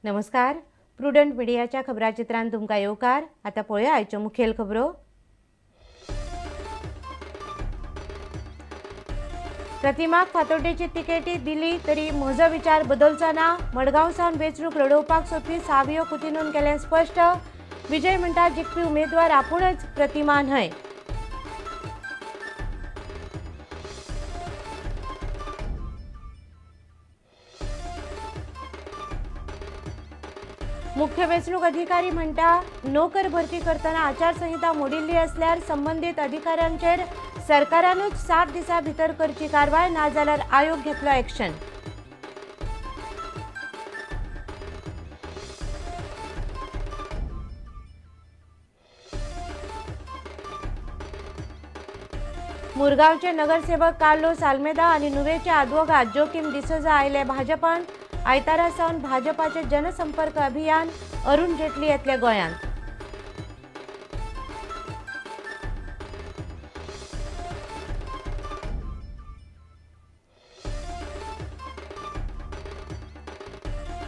नमस्कार, प्रुडंट मिडियाच्या खबराचित्रांत तुमकां येवकार. आतां पळोवया आयच्यो मुखेल खबरो. प्रतिमाक फातोड्डेची तिकेटी दिली तरी म्हजो विचार बदलचो ना. मडगांव सावन वेंचणूक लडोवपाक सोदपी सावियो कुतिन्होन केलें स्पश्ट. विजय म्हणटा जिखपी उमेदवार आपूणच, प्रतिमा न्हय. मुख्य वेंचणूक अधिकारी म्हणटा नोकर भरती करतना आचारसंहिता मोडिल्ली असल्यार संबंदीत अधिकाऱ्यांचेर सरकारानूच 7 दिसां भितर करची कारवाय, नाजाल्यार आयोग घेतलो एक्शन. मुरगांवचे नगरसेवक कार्लोस आल्मेदा आनी नुवेचे आदवोगाद जोकीम डिसोजा आयले भाजपान. आयतारा सावन भाजपाचे जनसंपर्क अभियान अरुण जेटली येतले गोंयांत.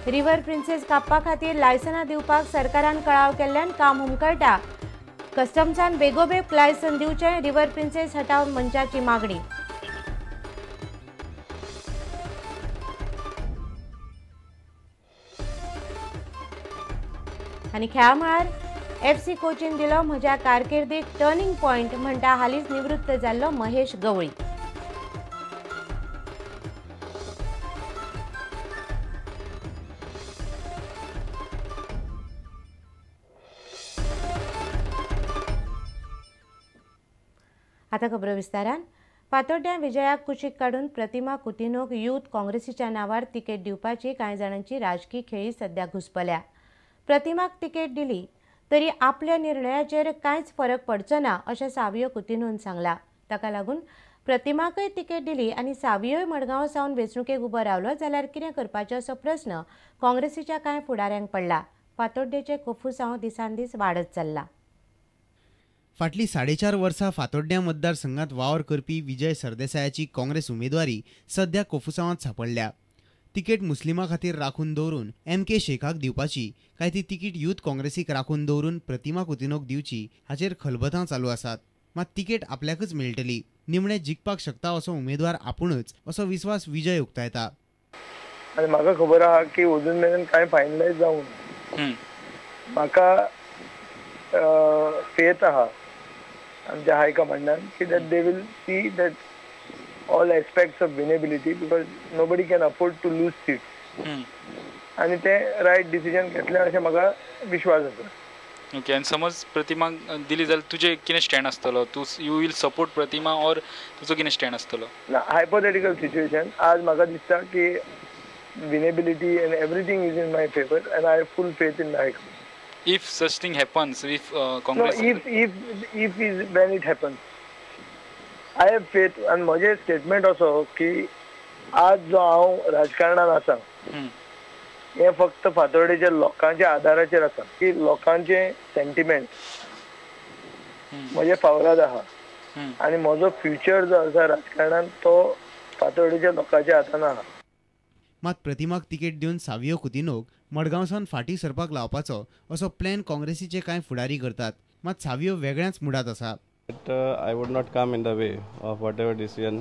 रिव्हर प्रिन्सेस कापपा खातीर लायसनां दिवपाक सरकारान कळाव केल्ल्यान काम हुमकळटा. कस्टम्सान बेगोबेग लायसन दिवचें, रिव्हर प्रिन्सेस हटाव मंचाची मागणी. आनी खेळा मळार एफसी कोचीन दिलो म्हज्या कारकिर्दीक टर्निंग पॉयंट म्हणटा हालींच निवृत्त जाल्लो महेश गवळी. आतां खबरो विस्तारान. फातोड्ड्यां विजयाक कुशीक काडून प्रतिमा कुतिन्होक यूथ काँग्रेसीच्या नांवार तिकेट दिवपाची कांय जाणांची राजकी खेळी सद्या घुसपल्या. प्रतिमाक तिकेट दिली तरी आपल्या निर्णयाचेर कांयच फरक पडचो ना अशें सावियो कुतिन्होन सांगला. ताका लागून प्रतिमाकय तिकेट दिली आनी सावियोय मडगांव सावन वेंचणुकेक उबो रावलो जाल्यार कितें करपाचें असो प्रस्न काँग्रेसीच्या कांय फुडाऱ्यांक पडला. फातोड्डेचें कोफुसांव दिसान दीस वाडत चल्ला. फाटलीं 4.5 वर्सां फातोड्ड्यां मतदारसंघात वावर करपी विजय सरदेसायाची काँग्रेस उमेदवारी सध्या कोफुसांवांत सांपडल्या. तिकेट मुस्लिमा खातीर राखून दवरून एम के शेखाक दिवपाची काय ती तिकीट यूथ काँग्रेसीक राखून दवरून प्रतिमा कुतिन्होक दिवची हाचेर खलबतां चालू आसात. मात तिकेट आपल्याकच मेळटली, निमणें जिखपाक शकता असो उमेदवार आपूणच असो विस्वास विजय उक्तायता. आनी म्हाका खबर आहा की अजून मेरेन कांय फायनलायज जावंक म्हाका फेथ आहा आमच्या हायकमांडान की that they will see that all aspects of winnability because nobody can afford to lose seats. आणि ते रायट डिसिजन घेतले अशें म्हाका विश्वास आसा. ओके, आनी समज प्रतिमाक दिली जाल्यार तुजें कितें स्टँड आसतलो? तूं you will support Pratima or तुजो कितें स्टँड आसतलो? ना, हायपोथेटिकल सिच्युएशन. आज म्हाका दिसता की winnability and everything is in my favour and I have full faith in the high command. If such thing happens, if Congress... No, if is when it happens. I have faith. आनी म्हजें statement असो की आज जो हांव राजकारणान आसा हें फक्त फातोर्डेच्या लोकांच्या आदाराचेर आसा की लोकांचे सेंटिमेंट म्हजे फावराद आहा आनी म्हजो फ्युचर जो आसा राजकारणान तो फातोर्डेच्या लोकांच्या हातान आहा. मात प्रतिमाक तिकेट दिवन सावियो कुतिन्होक मडगांव सावन फाटीं सरपाक लावपाचो असो प्लॅन काँग्रेसीचे कांय फुडारी करतात. मात सावियो वेगळ्याच मुडांत आसा. I would not come in the way of whatever decision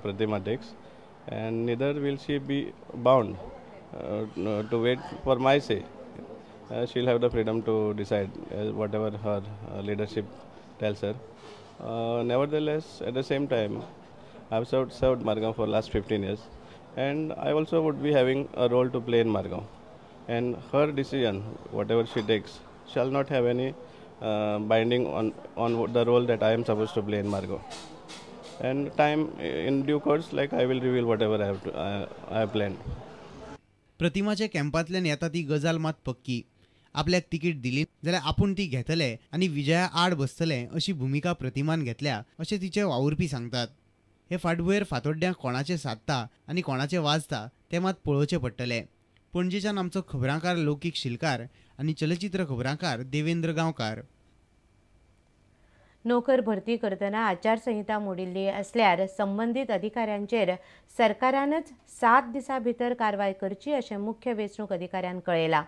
Pratima takes, and neither will she be bound to wait for my say. She'll have the freedom to decide whatever her leadership tells her. Nevertheless, at the same time, I have served Margao for last 15 years, and I also would be having a role to play in Margao. And her decision, whatever she takes, shall not have any binding on the role that I am supposed to play in Margao. And time in due course, like I will reveal whatever I have to, I have planned. प्रतिमाच्या कॅम्पांतल्यान येता ती गजाल मात पक्की. आपल्याक ticket दिली जाल्यार आपूण ती घेतले आनी विजया आड बसतले अशी भुमिका प्रतिमान घेतल्या अशें तिचे वावुरपी सांगतात. हे फाटभुंयेर फातोड्ड्यां कोणाचें सादता आनी कोणाचें वाजता तें मात पळोवचें पडटलें. पणजेच्यान आमचो खबरांकार लौकीक शिलकार आनी चलचित्र खबरांकार देवेंद्र गांवकार. नोकर भरती करतना आचारसंहिता मोडिल्ली असल्यार संबंदीत अधिकाऱ्यांचेर सरकारानच 7 दिसां भितर कारवाय करची अशें मुख्य वेंचणूक अधिकाऱ्यान कळयलां.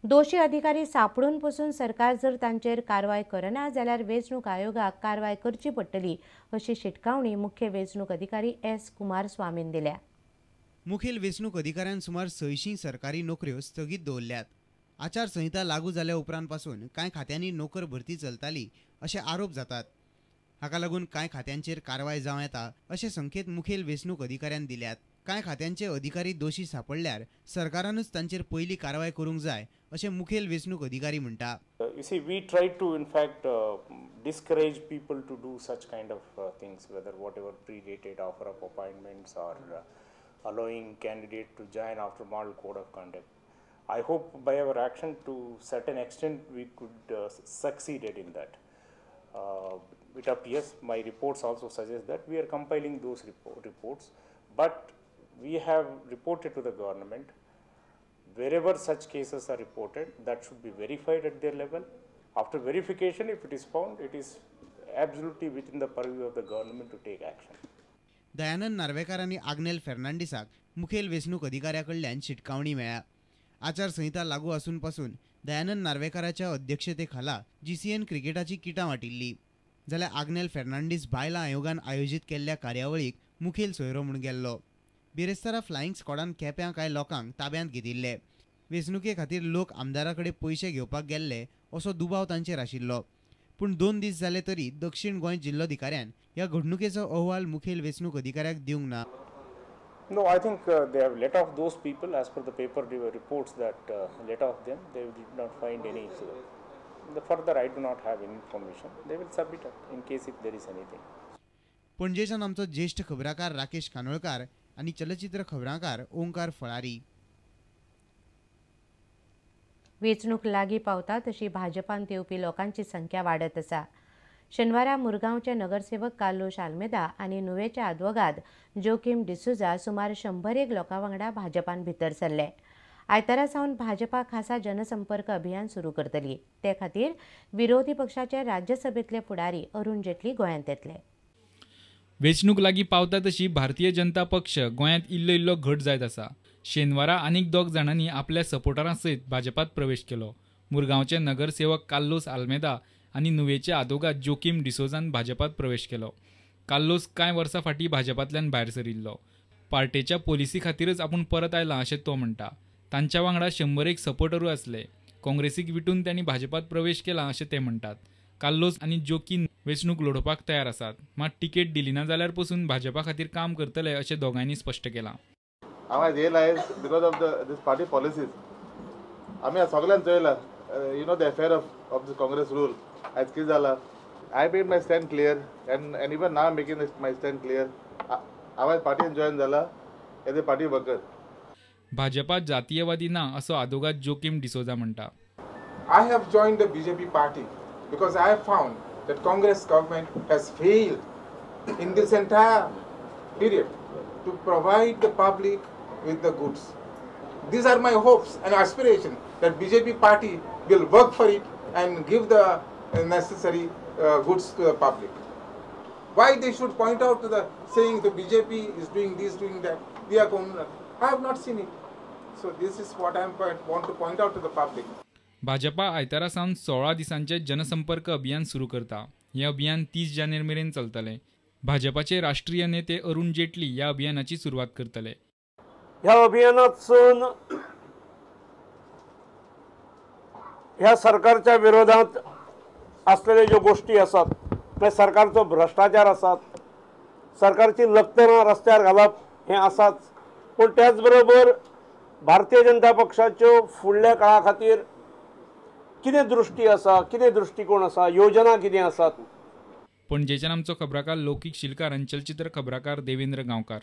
दोशी अधिकारी सापडून पसून सरकार जर तांचेर कारवाय करना जाल्यार वेंचणूक आयोगाक कारवाय करची पडटली अशी शिटकावणी मुख्य वेंचणूक अधिकारी एस कुमारस्वामीन दिल्या. मुखेल वेंचणूक अधिकाऱ्यान सुमार 600 सरकारी नोकऱ्यो स्थगीत दवरल्यात. आचारसंहिता लागू जाल्या उपरांत पासून कांय खात्यांनी नोकर भरती चलताली अशे आरोप जातात. हाका लागून कांय खात्यांचेर कारवाय जावं येता अशे संकेत मुखेल वेंचणूक अधिकाऱ्यान दिल्यात. कांय खात्यांचे अधिकारी दोशी सापडल्यार सरकारानूच तांचेर पयली कारवाय करूंक जाय अशें मुखेल वेंचणूक अधिकारी म्हणटा. You see, we try to in fact discourage people to do such kind of things, whether whatever predated offer of appointments or allowing candidate to join after model code of conduct. I hope by our action to certain extent we could succeeded in that. It appears my reports also suggest that we are compiling those reports, but we have reported to the government. Wherever such cases are reported, that should be verified at their level. After verification, if it is found, it is absolutely within the purview of the government to take action. Dayanand Narvekar आनी आग्नेल फेर्नांडीसाक मुखेल वेंचणूक अधिकाऱ्या कडल्यान शिटकावणी मेळ्ळ्या. आचारसंहिता लागू आसून पासून दयानंद नार्वेकाराच्या अध्यक्षते खाला जीसीएन क्रिकेटाची किटां वांटिल्ली. जाल्यार आग्नेल फेर्नांडीस बायलां आयोगान आयोजीत केल्ल्या कार्यावळीक मुखेल सोयरो म्हूण गेल्लो. बिरेस्तारा फ्लायिंग स्क्वॉडान केप्यां कांय लोकांक ताब्यांत घेतिल्ले. वेंचणुके खातीर लोक आमदारा कडेन पयशे घेवपाक गेल्ले असो दुबाव तांचेर आशिल्लो. पूण 2 दीस जाले तरी दक्षिण गोंय जिल्लोधिकाऱ्यान ह्या घडणुकेचो अहवाल मुखेल वेंचणूक अधिकाऱ्याक दिवंक ना. No, I think they have let off those people as per the paper reports that let off them. They did not find any. The further I do not have any information. They will submit it in case if there is anything. पणजेच्यान आमचो ज्येष्ठ खबराकार राकेश कानोळकार आनी चलचित्र खबराकार ओंकार फळारी. वेंचणूक लागीं पावता तशी भाजपांत येवपी लोकांची संख्या वाडत आसा. शेनवारा मुरगांवचे नगरसेवक कार्लोश आल्मेदा आनी नुवेचे आदवोगाद जोकीम डिसोझा सुमार 101 लोकां वांगडा भाजपान भितर सरले. आयतारा सावन भाजपा खासा जनसंपर्क अभियान सुरू करतली. ते खातीर विरोधी पक्षाचे राज्यसभेतले फुडारी अरुण जेटली गोंयांत येतले. वेंचणूक लागीं पावता तशी भारतीय जनता पक्ष गोंयांत इल्लो इल्लो घट जायत आसा. शेनवारा आनीक 2 जाणांनी आपल्या सपोर्टरां सयत भाजपात प्रवेश केलो. मुरगांवचे नगरसेवक कार्लोस आल्मेदा आनी नुवेचे आदोगाद जोकीम डिसोझान भाजपात प्रवेश केलो. कार्लोस कांय वर्सां फाटीं भाजपांतल्यान भायर सरिल्लो. पार्टेच्या पॉलिसी खातीरच आपूण परत आयला अशें तो म्हणटा. तांच्या वांगडा 101 सपोर्टरूय आसले. काँग्रेसीक विटून तांणी भाजपात प्रवेश केला अशें ते म्हणटात. कार्लोस आनी जोकीम वेंचणूक लढोवपाक तयार आसात, मात तिकेट दिली ना जाल्यार पसून भाजपा खातीर काम करतले अशें दोगांयनी स्पश्ट केलां. हांव realise because of this party policies आमी सगळ्यान चोयला, you know the affair of the Congress rule आयज कितें जाला. I made my stand clear and even now making my stand clear. हांव आयज पार्टीन जॉयन जाला as a party worker. Bhajpa जातीयवादी ना असो आदोगाद जोकीम डिसोझा म्हणटा. I have joined the BJP party because I have found that Congress government has failed in this entire period to provide the public with the goods. These are my hopes and aspirations that BJP party will work for it and give the necessary goods to the public. Why they should point out to the saying the BJP is doing this, doing that, we are going, I have not seen it. So this is what I want to point out to the public. Bhajpa आयतारा सावन 16 दिसांचे जनसंपर्क अभियान सुरू करता. हें अभियान 30 जानेर मेरेन चलतलें. भाजपाचे राष्ट्रीय नेते अरुण जेटली ह्या अभियानाची सुरवात करतले. ह्या अभियानातसून ह्या सरकारच्या विरोधात असलेले ज्यो गोष्टी आसात, म्हणजे सरकारचो भ्रष्टाचार आसात, सरकारची लखतनां रस्त्यार घालप हें आसाच, पूण त्याच बरोबर भारतीय जनता पक्षाच्यो फुडल्या काळा खातीर कितें दृश्टी आसा, कितें दृश्टिकोण आसा, योजना कितें आसात. पणजेच्यान आमचो खबराकार लौकीक शिलकार आनी चलचित्र खबराकार देवेंद्र गांवकार.